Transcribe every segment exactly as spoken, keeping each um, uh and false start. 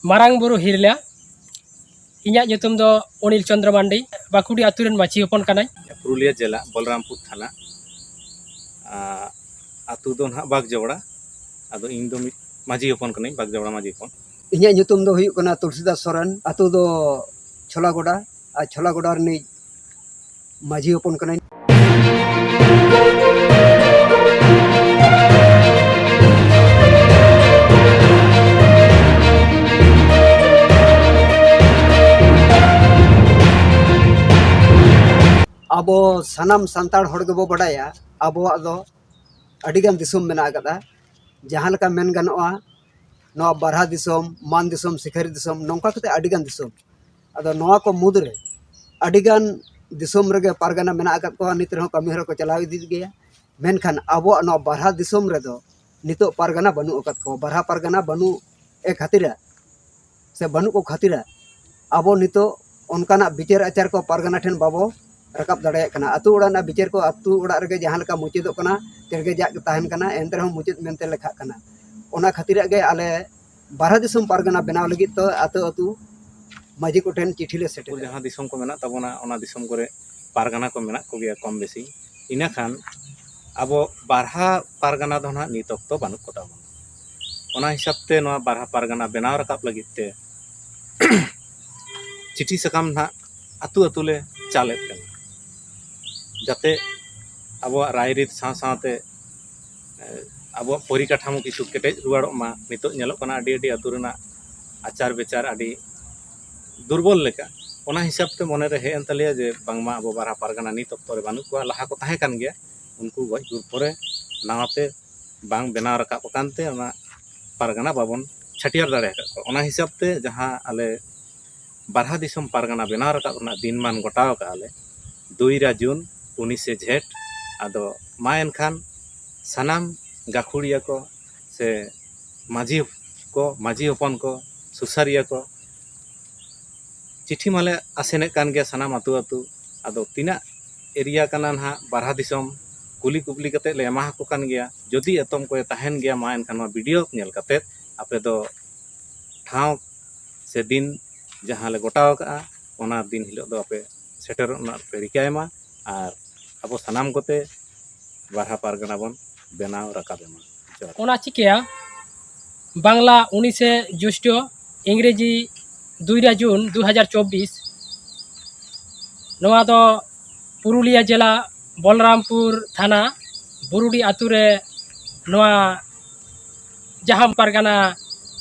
ᱢᱟᱨᱟᱝ ᱵᱩᱨᱩ ᱦᱤᱨᱞᱟ᱾ ᱤᱧᱟᱹᱜ ᱧᱩᱛᱩᱢ ᱫᱚ ᱚᱱᱤᱞ ᱪᱚᱱᱫᱨᱚ ᱢᱟᱱᱰᱤ, ᱵᱟᱸᱠᱩᱲᱤ ᱟᱹᱛᱩ ᱨᱮᱱ ᱢᱟᱹᱡᱷᱤ ᱦᱚᱯᱚᱱ ᱠᱟᱱᱟᱧ᱾ ᱯᱩᱨᱩᱞᱤᱭᱟᱹ ᱡᱮᱞᱟ, ᱵᱚᱞᱨᱟᱢᱯᱩᱨ ᱛᱷᱟᱱᱟ, ᱟᱨ ᱟᱹᱛᱩ ᱫᱚ ᱱᱟᱦᱟᱜ ᱵᱟᱜᱽᱡᱚᱵᱲᱟ᱾ ᱟᱫᱚ ᱤᱧ ᱫᱚ ᱢᱤᱫ ᱢᱟᱹᱡᱷᱤ ᱦᱚᱯᱚᱱ ᱠᱟᱹᱱᱟᱹᱧ, ᱵᱟᱜᱽᱡᱚᱵᱲᱟ ᱢᱟᱹᱡᱷᱤ ᱦᱚᱯᱚᱱ᱾ ᱤᱧᱟᱹᱜ ᱧᱩᱛᱩᱢ ᱫᱚ ᱦᱩᱭᱩᱜ ᱠᱟᱱᱟ ᱛᱩᱞᱥᱤᱫᱟᱥ ᱥᱚᱨᱮᱱ, ᱟᱹᱛᱩ ᱫᱚ ᱪᱷᱚᱞᱟᱜᱚᱰᱟ, ᱟᱨ ᱪᱷᱚᱞᱟᱜᱚᱰᱟ ᱨᱤᱱᱤᱡ ᱢᱟᱹᱡᱷᱤ ᱦᱚᱯᱚᱱ ᱠᱟᱹᱱᱟᱹᱧ᱾ ᱟᱵᱚ ᱥᱟᱱᱟᱢ ᱥᱟᱱᱛᱟᱲ ᱦᱚᱲ ᱜᱮᱵᱚ ᱵᱟᱰᱟᱭᱟ, ᱟᱵᱚᱣᱟᱜ ᱫᱚ ᱟᱹᱰᱤᱜᱟᱱ ᱫᱤᱥᱚᱢ ᱢᱮᱱᱟᱜ ᱟᱠᱟᱫᱟ᱾ ᱡᱟᱦᱟᱸ ᱞᱮᱠᱟ ᱢᱮᱱ ᱜᱟᱱᱚᱜᱼᱟ, ᱱᱚᱣᱟ ᱵᱟᱨᱦᱟ ᱫᱤᱥᱚᱢ, ᱢᱟᱱ ᱫᱤᱥᱚᱢ, ᱥᱤᱠᱟᱹᱨᱤ ᱫᱤᱥᱚᱢ, ᱱᱚᱝᱠᱟ ᱠᱟᱛᱮ ᱟᱹᱰᱤᱜᱟᱱ ᱫᱤᱥᱚᱢ᱾ ᱟᱫᱚ ᱱᱚᱣᱟ ᱠᱚ ᱢᱩᱫᱽᱨᱮ ᱟᱹᱰᱤᱜᱟᱱ ᱫᱤᱥᱚᱢ ᱨᱮᱜᱮ ᱯᱟᱨᱜᱟᱱᱟ ᱢᱮᱱᱟᱜ ᱟᱠᱟᱫ ᱠᱚᱣᱟ, ᱱᱤᱛ ᱨᱮᱦᱚᱸ ᱠᱟᱹᱢᱤ ᱦᱚᱨᱟ ᱠᱚ ᱪᱟᱞᱟᱣ ᱤᱫᱤᱭᱮᱫ ᱜᱮᱭᱟ᱾ ᱢᱮᱱᱠᱷᱟᱱ ᱟᱵᱚᱣᱟᱜ ᱱᱚᱣᱟ ᱵᱟᱨᱦᱟ ᱫᱤᱥᱚᱢ ᱨᱮᱫᱚ ᱱᱤᱛᱚᱜ ᱯᱟᱨᱜᱟᱱᱟ ᱵᱟᱹᱱᱩᱜ ᱟᱠᱟᱫ ᱠᱚᱣᱟ᱾ ᱵᱟᱨᱦᱟ ᱯᱟᱨᱜᱟᱱᱟ ᱵᱟᱹᱱᱩᱜ ᱮ ᱠᱷᱟᱹᱛᱤᱨᱟᱜ ᱥᱮ ᱵᱟᱹᱱᱩᱜ ᱠᱚ ᱠᱷᱟᱹᱛᱤᱨᱟᱜ ᱟᱵᱚ ᱱᱤᱛᱚᱜ ᱚᱱᱠᱟᱱᱟᱜ ᱵᱤᱪᱟᱹᱨ ᱟᱪᱟᱨ ᱠᱚ ᱯᱟᱨᱜᱟᱱᱟ ᱴᱷᱮᱱ ᱵᱟᱵᱚ ᱨᱟᱠᱟᱵ ᱫᱟᱲᱮᱭᱟᱜ ᱠᱟᱱᱟ᱾ ᱟᱹᱛᱩ ᱚᱲᱟᱜ ᱨᱮᱱᱟᱜ ᱵᱤᱪᱟᱹᱨ ᱠᱚ ᱟᱹᱛᱩ ᱚᱲᱟᱜ ᱨᱮᱜᱮ ᱡᱟᱦᱟᱸ ᱞᱮᱠᱟ ᱢᱩᱪᱟᱹᱫᱚᱜ ᱠᱟᱱᱟ, ᱛᱮᱨᱜᱮᱡᱟᱜ ᱛᱟᱦᱮᱱ ᱠᱟᱱᱟ, ᱮᱱᱛᱮ ᱨᱮᱦᱚᱸ ᱢᱩᱪᱟᱹᱫ ᱢᱮᱱᱛᱮ ᱞᱮᱠᱷᱟᱜ ᱠᱟᱱᱟ᱾ ᱚᱱᱟ ᱠᱷᱟᱹᱛᱤᱨᱟᱜ ᱜᱮ ᱟᱞᱮ ᱵᱟᱨᱦᱟ ᱫᱤᱥᱚᱢ ᱯᱟᱨᱜᱟᱱᱟ ᱵᱮᱱᱟᱣ ᱞᱟᱹᱜᱤᱫ ᱛᱮ ᱟᱹᱛᱩ ᱟᱹᱛᱩ ᱢᱟᱹᱡᱷᱤ ᱠᱚᱴᱷᱮᱱ ᱪᱤᱴᱷᱤ ᱞᱮ ᱥᱮᱴᱮᱨᱟ᱾ ᱡᱟᱦᱟᱸ ᱫᱤᱥᱚᱢ ᱠᱚ ᱢᱮᱱᱟᱜ ᱛᱟᱵᱚᱱᱟ, ᱚᱱᱟ ᱫᱤᱥᱚᱢ ᱠᱚᱨᱮ ᱯᱟᱨᱜᱟᱱᱟ ᱠᱚ ᱢᱮᱱᱟᱜ ᱠᱚᱜᱮᱭᱟ ᱠᱚᱢ ᱵᱮᱥᱤ᱾ ᱤᱱᱟᱹᱠᱷᱟᱱ ᱟᱵᱚ ᱵᱟᱨᱦᱟ ᱯᱟᱨᱜᱟᱱᱟ ᱫᱚ ᱱᱟᱦᱟᱜ ᱱᱤᱛ ᱚᱠᱛᱚ ᱵᱟᱹᱱᱩᱜ ᱠᱚᱛᱟ ᱵᱚᱱᱟ᱾ ᱚᱱᱟ ᱦᱤᱥᱟᱹᱵ ᱛᱮ ᱱᱚᱣᱟ ᱵᱟᱨᱦᱟ ᱯᱟᱨᱜᱟᱱᱟ ᱵᱮᱱᱟᱣ ᱨᱟᱠᱟᱵ ᱞᱟᱹᱜᱤᱫ ᱛᱮ ᱪᱤᱴᱷᱤ ᱥᱟᱠᱟᱢ ᱱᱟᱦᱟᱜ ᱟᱹᱛᱩ ᱟᱹᱛᱩ ᱞᱮ ᱪᱟᱞᱮᱫ ᱠᱟᱱᱟ, ᱡᱟᱛᱮ ᱟᱵᱚᱣᱟᱜ ᱨᱟᱭᱨᱤᱛ ᱥᱟᱶ ᱥᱟᱶᱛᱮ, ᱮ, ᱟᱵᱚᱣᱟᱜ ᱯᱚᱨᱤᱠᱟᱴᱷᱟᱢᱳ ᱠᱤᱪᱷᱩ ᱠᱮᱴᱮᱡ ᱨᱩᱣᱟᱹᱲᱚᱜ ᱢᱟ᱾ ᱱᱤᱛᱚᱜ ᱧᱮᱞᱚᱜ ᱠᱟᱱᱟ ᱟᱹᱰᱤ ᱟᱹᱰᱤ ᱟᱹᱛᱩ ᱨᱮᱱᱟᱜ ᱟᱪᱟᱨ ᱵᱤᱪᱟᱨ ᱟᱹᱰᱤ ᱫᱩᱨᱵᱚᱞ ᱞᱮᱠᱟ᱾ ᱚᱱᱟ ᱦᱤᱥᱟᱹᱵ ᱛᱮ ᱢᱚᱱᱮᱨᱮ ᱦᱮᱡ ᱮᱱ ᱛᱟᱞᱮᱭᱟ ᱡᱮ ᱵᱟᱝᱢᱟ ᱟᱵᱚ ᱵᱟᱨᱦᱟ ᱯᱟᱨᱜᱟᱱᱟ ᱱᱤᱛ ᱚᱠᱛᱚ ᱨᱮ ᱵᱟᱹᱱᱩᱜ ᱠᱚᱣᱟ, ᱞᱟᱦᱟ ᱠᱚ ᱛᱟᱦᱮᱸ ᱠᱟᱱ ᱜᱮᱭᱟ, ᱩᱱᱠᱩ ᱜᱚᱡ ᱜᱩᱨ ᱯᱚᱨᱮ ᱱᱟᱣᱟᱛᱮ ᱵᱟᱝ ᱵᱮᱱᱟᱣ ᱨᱟᱠᱟᱵ ᱟᱠᱟᱱ ᱛᱮ ᱚᱱᱟ ᱯᱟᱨᱜᱟᱱᱟ ᱵᱟᱵᱚᱱ ᱪᱷᱟᱹᱴᱭᱟᱹᱨ ᱫᱟᱲᱮ ᱟᱠᱟᱫ ᱠᱚᱣᱟ᱾ ᱚᱱᱟ ᱦᱤᱥᱟᱹᱵ ᱛᱮ ᱡᱟᱦᱟᱸ ᱟᱞᱮ ᱵᱟᱨᱦᱟ ᱫᱤᱥᱚᱢ ᱯᱟᱨᱜᱟᱱᱟ ᱵᱮᱱᱟᱣ ᱨᱟᱠᱟᱵ ᱨᱮᱱᱟᱜ ᱫᱤᱱ ᱢᱟᱱ ᱜᱚᱴᱟᱣ ᱟᱠᱟᱫᱼᱟ ᱞᱮ, ᱫᱩᱭᱨᱟ ᱡᱩᱱ, ᱩᱱᱤᱥᱮ ᱡᱷᱮᱸᱴ᱾ ᱟᱫᱚ ᱢᱟ ᱮᱱᱠᱷᱟᱱ ᱥᱟᱱᱟᱢ ᱜᱟᱹᱠᱷᱩᱲᱤᱭᱟᱹ ᱠᱚ ᱥᱮ ᱢᱟᱹᱡᱷᱤ ᱠᱚ, ᱢᱟᱹᱡᱷᱤ ᱦᱚᱯᱚᱱ ᱠᱚ, ᱥᱩᱥᱟᱹᱨᱤᱭᱟᱹ ᱠᱚ, ᱪᱤᱴᱷᱤ ᱢᱟᱞᱮ ᱟᱥᱮᱱᱮᱫ ᱠᱟᱱ ᱜᱮᱭᱟ ᱥᱟᱱᱟᱢ ᱟᱹᱛᱩ ᱟᱹᱛᱩ᱾ ᱟᱫᱚ ᱛᱤᱱᱟᱹᱜ ᱮᱨᱤᱭᱟ ᱠᱟᱱᱟ ᱱᱟᱦᱟᱜ ᱵᱟᱨᱦᱟ ᱫᱤᱥᱚᱢ, ᱠᱩᱞᱤ ᱠᱩᱯᱞᱤ ᱠᱟᱛᱮᱫ ᱞᱮ ᱮᱢᱟ ᱟᱠᱚ ᱠᱟᱱ ᱜᱮᱭᱟ᱾ ᱡᱩᱫᱤ ᱮᱛᱚᱢ ᱠᱚᱭ ᱛᱟᱦᱮᱱ ᱜᱮᱭᱟ, ᱢᱟ ᱮᱱᱠᱷᱟᱱ ᱱᱚᱣᱟ ᱵᱷᱤᱰᱤᱭᱳ ᱧᱮᱞ ᱠᱟᱛᱮᱫ ᱟᱯᱮ ᱫᱚ ᱴᱷᱟᱶ ᱥᱮ ᱫᱤᱱ ᱡᱟᱦᱟᱸ ᱞᱮ ᱜᱚᱴᱟᱣ ᱟᱠᱟᱫᱼᱟ, ᱚᱱᱟ ᱫᱤᱱ ᱦᱤᱞᱳᱜ ᱫᱚ ᱟᱯᱮ ᱥᱮᱴᱮᱨᱚᱜ ᱨᱮᱱᱟᱜ ᱯᱮ ᱨᱤᱠᱟᱹᱭ ᱢᱟ᱾ ᱟᱨ ᱟᱵᱚ ᱥᱟᱱᱟᱢ ᱠᱚᱛᱮ ᱵᱟᱨᱦᱟ ᱯᱟᱨᱜᱟᱱᱟ ᱵᱚᱱ ᱵᱮᱱᱟᱣ ᱨᱟᱠᱟᱵᱮ ᱢᱟ᱾ ᱡᱚᱦᱟᱨ᱾ ᱚᱱᱟ ᱪᱤᱠᱟᱹᱭᱟ, ᱵᱟᱝᱞᱟ ᱩᱱᱤᱥᱮ ᱡᱳᱥᱴᱚ, ᱤᱝᱨᱮᱡᱤ ᱫᱩᱭᱨᱟ ᱡᱩᱱ ᱫᱩ ᱦᱟᱡᱟᱨ ᱪᱚᱵᱵᱤᱥ᱾ ᱱᱚᱣᱟ ᱫᱚ ᱯᱩᱨᱩᱞᱤᱭᱟᱹ ᱡᱮᱞᱟ, ᱵᱚᱞᱨᱟᱢᱯᱩᱨ ᱛᱷᱟᱱᱟ, ᱵᱩᱨᱩᱰᱤ ᱟᱹᱛᱩ ᱨᱮ ᱱᱚᱣᱟ ᱡᱟᱦᱟᱸ ᱯᱟᱨᱜᱟᱱᱟ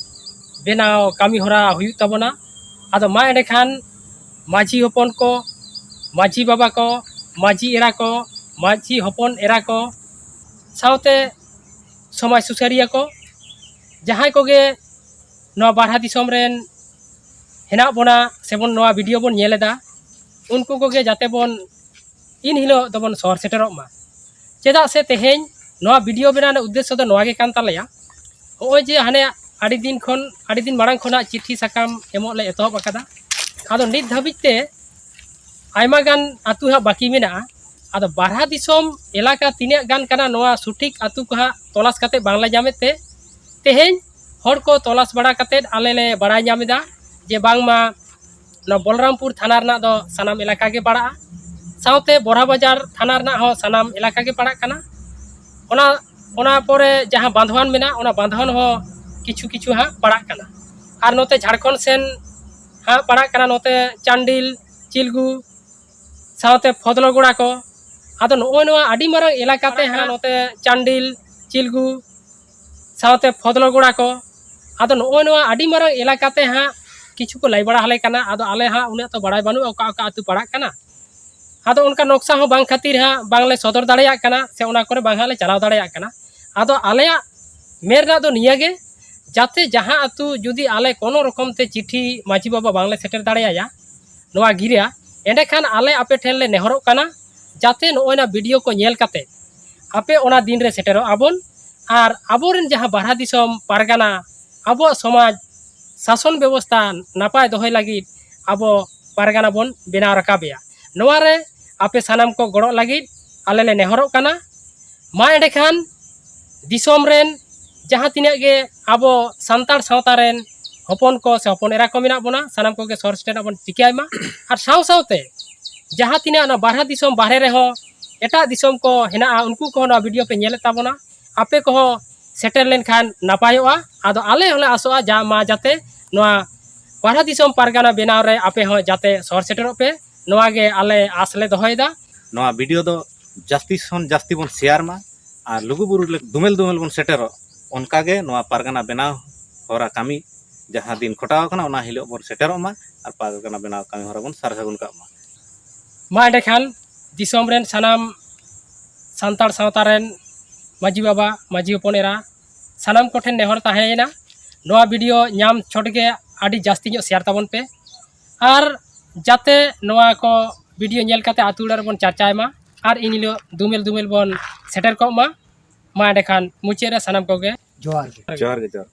ᱵᱮᱱᱟᱣ ᱠᱟᱹᱢᱤ ᱦᱚᱨᱟ ᱦᱩᱭᱩᱜ ᱛᱟᱵᱚᱱᱟ᱾ ᱟᱫᱚ ᱢᱟ ᱮᱸᱰᱮᱠᱷᱟᱱ ᱢᱟᱹᱡᱷᱤ ᱦᱚᱯᱚᱱ ᱠᱚ, ᱢᱟᱹᱡᱷᱤ ᱵᱟᱵᱟ ᱠᱚ, ᱢᱟᱹᱡᱷᱤ ᱮᱨᱟ ᱠᱚ, ᱢᱟᱹᱡᱷᱤ ᱦᱚᱯᱚᱱ ᱮᱨᱟ ᱠᱚ, ᱥᱟᱶᱛᱮ ᱥᱚᱢᱟᱡᱽ ᱥᱩᱥᱟᱹᱨᱤᱭᱟᱹ ᱠᱚ, ᱡᱟᱦᱟᱸᱭ ᱠᱚᱜᱮ ᱱᱚᱣᱟ ᱵᱟᱨᱦᱟ ᱫᱤᱥᱚᱢ ᱨᱮᱱ ᱦᱮᱱᱟᱜ ᱵᱚᱱᱟ ᱥᱮᱵᱚᱱ ᱱᱚᱣᱟ ᱵᱷᱤᱰᱤᱭᱳ ᱵᱚᱱ ᱧᱮᱞ ᱮᱫᱟ, ᱩᱱᱠᱩ ᱠᱚᱜᱮ ᱡᱟᱛᱮ ᱵᱚᱱ ᱤᱱ ᱦᱤᱞᱳᱜ ᱫᱚᱵᱚᱱ ᱥᱚᱦᱚᱨ ᱥᱮᱴᱮᱨᱚᱜ ᱢᱟ᱾ ᱪᱮᱫᱟᱜ ᱥᱮ ᱛᱮᱦᱮᱧ ᱱᱚᱣᱟ ᱵᱷᱤᱰᱤᱭᱳ ᱵᱮᱱᱟᱣ ᱨᱮᱱᱟᱜ ᱩᱫᱽᱫᱮᱥᱥᱚ ᱫᱚ ᱱᱚᱣᱟ ᱜᱮ ᱠᱟᱱ ᱛᱟᱞᱮᱭᱟ᱾ ᱦᱚᱸᱜᱼᱚᱭ ᱡᱮ ᱦᱟᱱᱮ ᱟᱹᱰᱤ ᱫᱤᱱ ᱠᱷᱚᱱ, ᱟᱹᱰᱤ ᱫᱤᱱ ᱢᱟᱲᱟᱝ ᱠᱷᱚᱱᱟᱜ ᱪᱤᱴᱷᱤ ᱥᱟᱠᱟᱢ ᱮᱢᱚᱜ ᱞᱮ ᱮᱛᱚᱦᱚᱵ ᱟᱠᱟᱫᱟ, ᱟᱫᱚ ᱱᱤᱛ ᱫᱷᱟᱹᱵᱤᱡ ᱛᱮ ᱟᱭᱢᱟ ᱜᱟᱱ ᱟᱹᱛᱩ ᱦᱟᱸᱜ ᱵᱟᱹᱠᱤ ᱢᱮᱱᱟᱜᱼᱟ᱾ ᱟᱫᱚ ᱵᱟᱨᱦᱟ ᱫᱤᱥᱚᱢ ᱮᱞᱟᱠᱟ ᱛᱤᱱᱟᱹᱜ ᱜᱟᱱ ᱠᱟᱱᱟ, ᱱᱚᱣᱟ ᱥᱚᱴᱷᱤᱠ ᱟᱹᱛᱩ ᱠᱚ ᱦᱟᱸᱜ ᱛᱚᱞᱟᱥ ᱠᱟᱛᱮ ᱵᱟᱝᱞᱮ ᱧᱟᱢᱮᱫ ᱛᱮ, ᱛᱮᱦᱮᱧ ᱦᱚᱲ ᱠᱚ ᱛᱚᱞᱟᱥ ᱵᱟᱲᱟ ᱠᱟᱛᱮ ᱟᱞᱮ ᱞᱮ ᱵᱟᱲᱟᱭ ᱧᱟᱢ ᱮᱫᱟ ᱡᱮ ᱵᱟᱝᱢᱟ ᱱᱚᱣᱟ ᱵᱚᱞᱨᱟᱢᱯᱩᱨ ᱛᱷᱟᱱᱟ ᱨᱮᱱᱟᱜ ᱫᱚ ᱥᱟᱱᱟᱢ ᱮᱞᱟᱠᱟ ᱜᱮ ᱯᱟᱲᱟᱜᱼᱟ᱾ ᱥᱟᱶᱛᱮ ᱵᱚᱨᱦᱟ ᱵᱟᱡᱟᱨ ᱛᱷᱟᱱᱟ ᱨᱮᱱᱟᱜ ᱦᱚᱸ ᱥᱟᱱᱟᱢ ᱮᱞᱟᱠᱟ ᱜᱮ ᱯᱟᱲᱟᱜ ᱠᱟᱱᱟ᱾ ᱚᱱᱟ, ᱚᱱᱟ ᱯᱚᱨᱮ ᱡᱟᱦᱟᱸ ᱵᱟᱸᱫᱷᱣᱟᱱ ᱢᱮᱱᱟᱜᱼᱟ, ᱚᱱᱟ ᱵᱟᱸᱫᱷᱣᱟᱱ ᱦᱚᱸ ᱠᱤᱪᱷᱩ ᱠᱤᱪᱷᱩ ᱦᱟᱸᱜ ᱯᱟᱲᱟᱜ ᱠᱟᱱᱟ᱾ ᱟᱨ ᱱᱚᱛᱮ ᱡᱷᱟᱲᱠᱷᱚᱸᱰ ᱥᱮᱱ ᱦᱟᱸᱜ ᱯᱟᱲᱟᱜ ᱠᱟᱱᱟ, ᱱᱚᱛᱮ ᱪᱟᱱᱰᱤᱞ, ᱪᱤᱞᱜᱩ, ᱥᱟᱶᱛᱮ ᱯᱷᱚᱫᱞᱚᱜᱚᱲᱟ ᱠᱚ᱾ ᱟᱫᱚ ᱱᱚᱜᱼᱚᱭ ᱱᱚᱣᱟ ᱟᱹᱰᱤ ᱢᱟᱨᱟᱝ ᱮᱞᱟᱠᱟ ᱛᱮ ᱦᱟᱸᱜ ᱱᱚᱛᱮ ᱪᱟᱱᱰᱤᱞ, ᱪᱤᱞᱜᱩ, ᱥᱟᱶᱛᱮ ᱯᱷᱚᱫᱞᱚᱜᱚᱲᱟ ᱠᱚ᱾ ᱟᱫᱚ ᱱᱚᱜᱼᱚᱭ ᱱᱚᱣᱟ ᱟᱹᱰᱤ ᱢᱟᱨᱟᱝ ᱮᱞᱟᱠᱟ ᱛᱮ ᱦᱟᱸᱜ ᱠᱤᱪᱷᱩ ᱠᱚ ᱞᱟᱹᱭ ᱵᱟᱲᱟ ᱟᱞᱮ ᱠᱟᱱᱟ᱾ ᱟᱫᱚ ᱟᱞᱮ ᱦᱟᱸᱜ ᱩᱱᱟᱹᱜ ᱛᱚ ᱵᱟᱲᱟᱭ ᱵᱟᱹᱱᱩᱜᱼᱟ ᱚᱠᱟ ᱚᱠᱟ ᱟᱹᱛᱩ ᱯᱟᱲᱟᱜ ᱠᱟᱱᱟ᱾ ᱟᱫᱚ ᱚᱱᱠᱟ ᱱᱚᱠᱥᱟ ᱦᱚᱸ ᱵᱟᱝ ᱠᱷᱟᱹᱛᱤᱨ ᱦᱟᱸᱜ ᱵᱟᱝᱞᱮ ᱥᱚᱫᱚᱨ ᱫᱟᱲᱮᱭᱟᱜ ᱠᱟᱱᱟ, ᱥᱮ ᱚᱱᱟ ᱠᱚᱨᱮ ᱵᱟᱝ ᱦᱟᱸᱜ ᱞᱮ ᱪᱟᱞᱟᱣ ᱫᱟᱲᱮᱭᱟᱜ ᱠᱟᱱᱟ᱾ ᱟᱫᱚ ᱟᱞᱮᱭᱟᱜ ᱢᱮᱱ ᱨᱮᱱᱟᱜ ᱫᱚ ᱱᱤᱭᱟᱹ ᱜᱮ, ᱡᱟᱛᱮ ᱡᱟᱦᱟᱸ ᱟᱹᱛᱩ ᱡᱩᱫᱤ ᱟᱞᱮ ᱠᱳᱱᱳ ᱨᱚᱠᱚᱢ ᱛᱮ ᱪᱤᱴᱷᱤ ᱢᱟᱹᱡᱷᱤ ᱵᱟᱵᱟ ᱵᱟᱝᱞᱮ ᱥᱮᱴᱮᱨ ᱫᱟᱲᱮᱭᱟᱭᱟ ᱱᱚᱣᱟ ᱜᱤᱨᱟ, ᱮᱸᱰᱮᱠᱷᱟᱱ ᱟᱞᱮ ᱟᱯᱮ ᱴᱷᱮᱱ ᱞᱮ ᱱᱮᱦᱚᱨᱚᱜ ᱠᱟᱱᱟ, ᱡᱟᱛᱮ ᱱᱚᱜᱼᱚᱭ ᱱᱟ ᱵᱷᱤᱰᱤᱭᱳ ᱠᱚ ᱧᱮᱞ ᱠᱟᱛᱮ ᱟᱯᱮ ᱚᱱᱟ ᱫᱤᱱ ᱨᱮ ᱥᱮᱴᱮᱨᱚᱜ ᱟᱵᱚᱱ᱾ ᱟᱨ ᱟᱵᱚᱨᱮᱱ ᱡᱟᱦᱟᱸ ᱵᱟᱨᱦᱟ ᱫᱤᱥᱚᱢ ᱯᱟᱨᱜᱟᱱᱟ, ᱟᱵᱚᱣᱟᱜ ᱥᱚᱢᱟᱡᱽ ᱥᱟᱥᱚᱱ ᱵᱮᱵᱚᱥᱛᱷᱟ ᱱᱟᱯᱟᱭ ᱫᱚᱦᱚᱭ ᱞᱟᱹᱜᱤᱫ ᱟᱵᱚ ᱯᱟᱨᱜᱟᱱᱟ ᱵᱚᱱ ᱵᱮᱱᱟᱣ ᱨᱟᱠᱟᱵᱮᱭᱟ᱾ ᱱᱚᱣᱟ ᱨᱮ ᱟᱯᱮ ᱥᱟᱱᱟᱢ ᱠᱚ ᱜᱚᱲᱚᱜ ᱞᱟᱹᱜᱤᱫ ᱟᱞᱮ ᱞᱮ ᱱᱮᱦᱚᱨᱚᱜ ᱠᱟᱱᱟ᱾ ᱢᱟ ᱮᱸᱰᱮᱠᱷᱟᱱ ᱫᱤᱥᱚᱢ ᱨᱮᱱ ᱡᱟᱦᱟᱸ ᱛᱤᱱᱟᱹᱜ ᱜᱮ ᱟᱵᱚ ᱥᱟᱱᱛᱟᱲ ᱥᱟᱶᱛᱟ ᱨᱮᱱ ᱦᱚᱯᱚᱱ ᱠᱚ ᱥᱮ ᱦᱚᱯᱚᱱ ᱮᱨᱟ ᱠᱚ ᱢᱮᱱᱟᱜ ᱵᱚᱱᱟ, ᱥᱟᱱᱟᱢ ᱠᱚᱜᱮ ᱥᱚᱦᱚᱨ ᱥᱮᱴᱮᱨ ᱨᱮᱱᱟᱜ ᱵᱚᱱ ᱪᱤᱠᱟᱹᱭ ᱢᱟ᱾ ᱟᱨ ᱥᱟᱶ ᱥᱟᱶᱛᱮ ᱡᱟᱦᱟᱸ ᱛᱤᱱᱟᱹᱜ ᱚᱱᱟ ᱵᱟᱨᱦᱟ ᱫᱤᱥᱚᱢ ᱵᱟᱦᱨᱮ ᱨᱮᱦᱚᱸ ᱮᱴᱟᱜ ᱫᱤᱥᱚᱢ ᱠᱚ ᱦᱮᱱᱟᱜᱼᱟ, ᱩᱱᱠᱩ ᱠᱚᱦᱚᱸ ᱱᱚᱣᱟ ᱵᱷᱤᱰᱤᱭᱳ ᱯᱮ ᱧᱮᱞᱮᱫ ᱛᱟᱵᱚᱱᱟ, ᱟᱯᱮ ᱠᱚᱦᱚᱸ ᱥᱮᱴᱮᱨ ᱞᱮᱱᱠᱷᱟᱱ ᱱᱟᱯᱟᱭᱚᱜᱼᱟ᱾ ᱟᱫᱚ ᱟᱞᱮ ᱦᱚᱸᱞᱮ ᱟᱥᱚᱜᱼᱟ ᱡᱟ ᱢᱟ ᱡᱟᱛᱮ ᱱᱚᱣᱟ ᱵᱟᱨᱦᱟ ᱫᱤᱥᱚᱢ ᱯᱟᱨᱜᱟᱱᱟ ᱵᱮᱱᱟᱣ ᱨᱮ ᱟᱯᱮ ᱦᱚᱸ ᱡᱟᱛᱮ ᱥᱚᱦᱚᱨ ᱥᱮᱴᱮᱨᱚᱜ ᱯᱮ, ᱱᱚᱣᱟ ᱜᱮ ᱟᱞᱮ ᱟᱥ ᱞᱮ ᱫᱚᱦᱚᱭᱮᱫᱟ᱾ ᱱᱚᱣᱟ ᱵᱷᱤᱰᱤᱭᱳ ᱫᱚ ᱡᱟᱹᱥᱛᱤ ᱠᱷᱚᱱ ᱡᱟᱹᱥᱛᱤ ᱵᱚᱱ ᱥᱮᱭᱟᱨ ᱢᱟ ᱟᱨ ᱞᱩᱜᱩᱵᱩᱨᱩ ᱞᱮ ᱫᱩᱢᱮᱞ ᱫᱩᱢᱮᱞ ᱵᱚᱱ ᱥᱮᱴᱮᱨᱚᱜ, ᱚᱱᱠᱟᱜᱮ ᱱᱚᱣᱟ ᱯᱟᱨᱜᱟᱱᱟ ᱵᱮᱱᱟᱣ ᱦᱚᱨᱟ ᱠᱟᱹᱢᱤ ᱡᱟᱦᱟᱸ ᱫᱤᱱ ᱠᱷᱚᱴᱟᱣ ᱟᱠᱟᱱᱟ, ᱚᱱᱟ ᱦᱤᱞᱳᱜ ᱵᱚᱱ ᱥᱮᱴᱮᱨᱚᱜ ᱢᱟ ᱟᱨ ᱯᱟᱨᱜᱟᱱᱟ ᱵᱮᱱᱟᱣ ᱠᱟᱹᱢᱤ ᱦᱚᱨᱟ ᱵᱚᱱ ᱥᱟᱨ ᱥᱟᱹᱜᱩᱱ ᱠᱟᱜ ᱢᱟ᱾ ᱢᱟ ᱮᱸᱰᱮᱠᱷᱟᱱ ᱫᱤᱥᱚᱢ ᱨᱮᱱ ᱥᱟᱱᱟᱢ ᱥᱟᱱᱛᱟᱲ ᱥᱟᱶᱛᱟ ᱨᱮᱱ ᱢᱟᱹᱡᱷᱤ ᱵᱟᱵᱟ, ᱢᱟᱹᱡᱷᱤ ᱦᱚᱯᱚᱱ ᱮᱨᱟ, ᱥᱟᱱᱟᱢ ᱠᱚᱴᱷᱮᱱ ᱱᱮᱦᱚᱨ ᱛᱟᱦᱮᱸᱭᱮᱱᱟ, ᱱᱚᱣᱟ ᱵᱷᱤᱰᱤᱭᱳ ᱧᱟᱢ ᱪᱷᱚᱴ ᱜᱮ ᱟᱹᱰᱤ ᱡᱟᱹᱥᱛᱤ ᱧᱚᱜ ᱥᱮᱭᱟᱨ ᱛᱟᱵᱚᱱ ᱯᱮ᱾ ᱟᱨ ᱡᱟᱛᱮ ᱱᱚᱣᱟ ᱠᱚ ᱵᱷᱤᱰᱤᱭᱳ ᱧᱮᱞ ᱠᱟᱛᱮ ᱟᱹᱛᱩ ᱚᱲᱟᱜ ᱨᱮᱵᱚᱱ ᱪᱟᱨᱪᱟᱭ ᱢᱟ ᱟᱨ ᱤᱱ ᱦᱤᱞᱳᱜ ᱫᱩᱢᱮᱞ ᱫᱩᱢᱮᱞ ᱵᱚᱱ ᱥᱮᱴᱮᱨ ᱠᱚᱜ ᱢᱟ᱾ ᱢᱟ ᱮᱸᱰᱮᱠᱷᱟᱱ ᱢᱩᱪᱟᱹᱫ ᱨᱮ ᱥᱟᱱᱟᱢ ᱠᱚᱜᱮ ᱡᱚᱦᱟᱨ ᱜᱮ᱾ ᱡᱚᱦᱟᱨ ᱜᱮ, ᱡᱚᱦᱟᱨ᱾